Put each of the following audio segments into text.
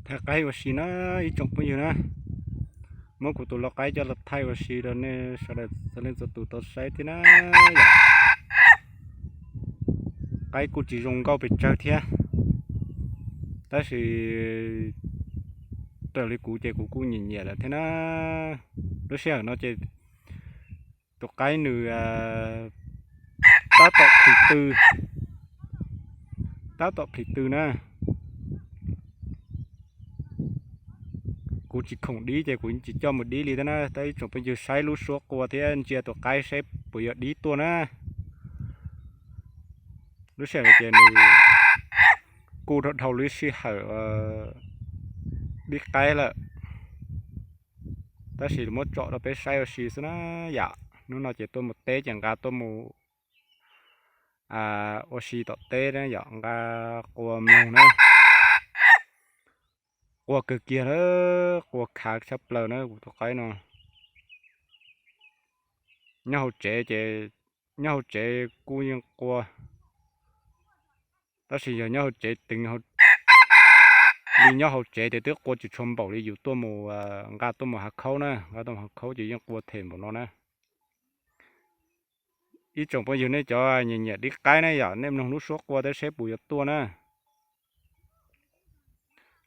Thaij qaib ua si na ib tsoom phooj ywg na. Muab kuv tus lau qaib coj los thaij ua si rau nej sawv daws txhua leej txhua tus tau saib thiab na. Yog qaib kuj tsis zoo nkauj pes tsawg thiab, tab sis raws li kuv ces kuv kuj nyiam nyiam lawm thiab na. Lub sij hawm no ces tus qaib nws tab tom plhis tw, tab tom plhis tw na. Kuv tsis khoom dib ces kuv tsis coj mus dib li thiab na. Tab ib tsoom phooj ywg saib lub suab qua thiab ntsia tus qaib saib puas yog dib tuaj na. Lub sij hawm ces nws kuj dhau dhau lub sij hawm dib qaib lawm, tab sis muab tsom rau peb saib ua si xwb na yom. Hnub no ces tuaj mus teb ces nqa tuaj mus ua si tom teb na yom, nqa qua mloog na. Qua kawg kiag na, qua khav tshaj plaws na kuv tus qaib no. Nyob hauv tsev ces, nyob hauv tsev kuj yeej qua, tab sis yog nyob hauv tsev teev li nyob hauv tsev ces twb qua tsis tshua npaum li yus tuaj mus, nqa tuaj mus hav khaub na, nqa tuaj mus hav khaub ces yeej qua them npaum no na. Ib tsoom phooj ywg nej cov nyiam nyiam dib qaib na yom, nej mloog lub suab qua thiab saib puas yuav tuaj na.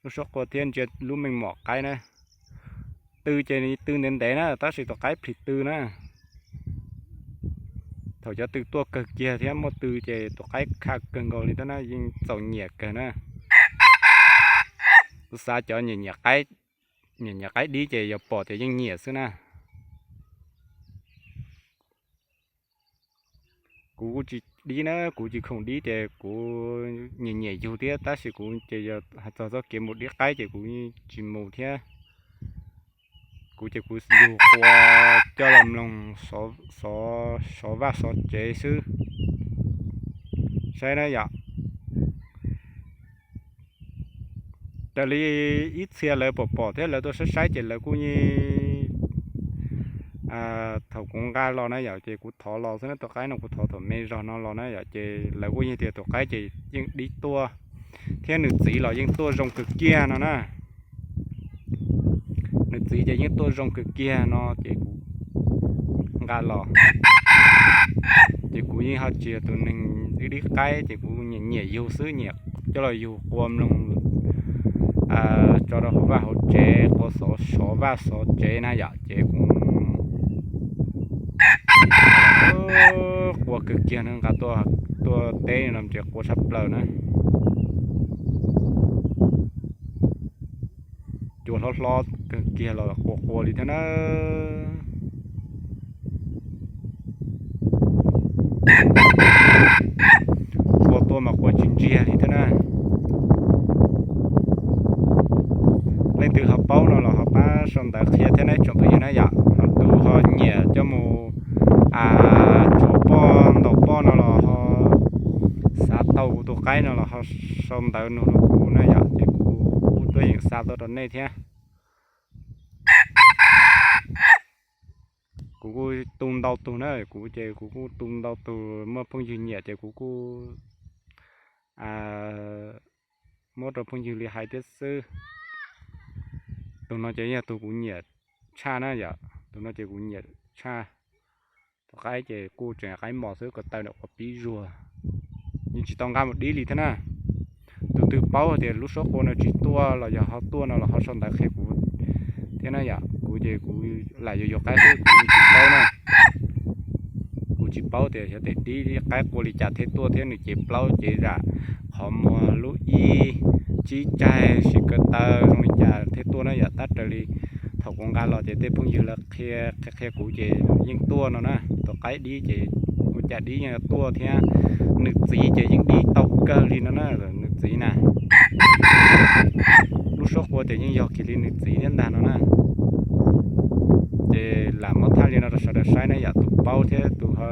Lub suab qua thiab ntsia lub meej mom qaib na. Tw ces tw ntev ntev na, tab sis tus qaib plhis tw na. Thaum cov tw tuaj kawg kiag thiab muaj tw ces tus qaib khaj kawg nkaus li thiab na, yeej txaus nyiam kawg na. Kuv xav cov nyiam nyiam qaib dib ces yog pom tias yeej nyiam xwb na. Kuv kuj tsis dib na, kuv tsis khoom dib ces kuv nyiam nyiam yug thiab, tab sis kuv ces yog hais txog txoj kev mus dib qaib ces kuv tsis mus thiab. Kuv ces kuv yug qua coj los mloog, xov vaj xov tsev xwb. Saib na yom. Raws li ib txhia lawv pom pom thiab lawv tuaj saib saib ces lawv kuj yeej thaum kuv nqa los na yom, ces kuv thov los xwb na, tus qaib no kuv thov thaum me zog no los na yom, ces lawv kuj yeej tias tus qaib ces yeej dib tuaj, thiab nws txiv los yeej tuaj zoo kawg kiag no na. Nws txiv ces yeej tuaj zoo kawg kiag no ces kuv nqa los, ces kuv yeej ho tsis yog tus neeg dib qaib ces kuv nyiam nyiam yug xwb, nyiam coj los yug qua mloog, tso rau hauv vaj hauv tsev, qua xov vaj xov tsev na yom, ces kuv qua kawg kiag no, nqa tuaj teb no ces qua tshaj plaws na. Cua hlob hlob kawg kiag los qua qua li thiab na. Qua tuaj mas qua tsis ntsiag li thiab na. Leej twg ho paub no los ho pab sau ntawv qhia thiab na tsoom phooj ywg na yom. Ho tus ho nyiam coj mus tsuav poj ntaus poj no los ho xav tau kuv tus qaib no los ho sau ntawv nug rau kuv na yom, ces kuv kuj tuaj yeem xa tuaj rau nej thiab. Kuv kuj tu ntau tug na, kuv ces kuv kuj tu ntau tug, muaj phooj ywg nyiam ces kuv kuj muab rau phooj ywg li hais thiab xwb. Tus no ces yog tus kuv nyiam tshaj na yom, tus no ces kuv nyiam tshaj. Tus qaib ces kuj tseem qaib mos xwb, ko taw ntawm quav pib zuag, yeej tsis tau nqa mus dib li thiab na. Tus twg paub tias lub suab qua no tsis tuaj los yog ho tuaj no los ho sau ntawv qhia kuv thiab na yom. Kuv ces kuv lam yuav yuav qaib xwb, kuv tsis paub na. Kuv tsis paub tias xyov tes dib qaib qua li cas thiaj tuaj thiab nws cev plaub cev zam, qhov muag lub ib, tsib caig, sim ko taw zoo li cas thiaj tuaj na yom. Tab raws li thaum kuv nqa los ces tej phooj ywg lawv qhia qhia qhia kuv ces yeej tuaj no na. Tus qaib dib ces ua cas dib yeej tuaj thiab, nws txiv ces yeej dib tau kawg li no na, nws txiv na. Lub suab qua ces yeej yog kiag li nws txiv thiab ntag no na. Ces lam muab thaij li no rau sawv daws saib na yom, tus paub thiab tus ho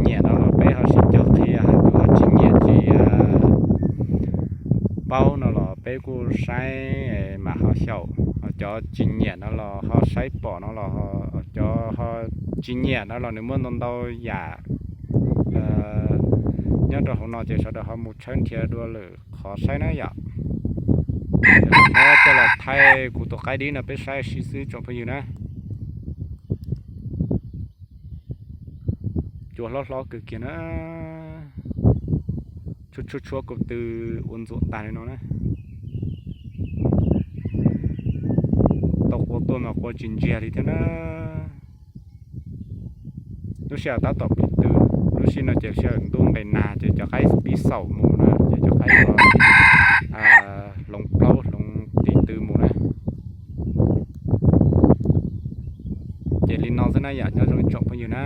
nyiam no los peb ho sib cog qhia, tus ho tsis nyiam tsis paub no los peb kuj saib mam ho xyaum, ho cov tsis nyiam no los ho saib pom no los, cov ho tsis nyiam no los nws muaj ntau ntau yam nyob rau hauv no ces sawv daws ho mus tshawb nrhiav dua lwm qhov saib na yom. Coj los thaij kuv tus qaib dib no peb saib sib xwb tsoom phooj ywg na. Cua hlob hlob kawg kiag na. Tshuab tshuab tshuab ko tw ua ntxuam tag li no na. Tau qua tuaj mas qua tsis ntsiag li thiab na. Lub sij hawm tab tom pib tw, lub sij no ces sij hawm ntuj nqes nag ces cov qaib pib xaum mus na, ces cov qaib hloov plaub hloov tim tw mus na. Ces li no xwb na yom, nyob zoo ib tsoom phooj ywg na.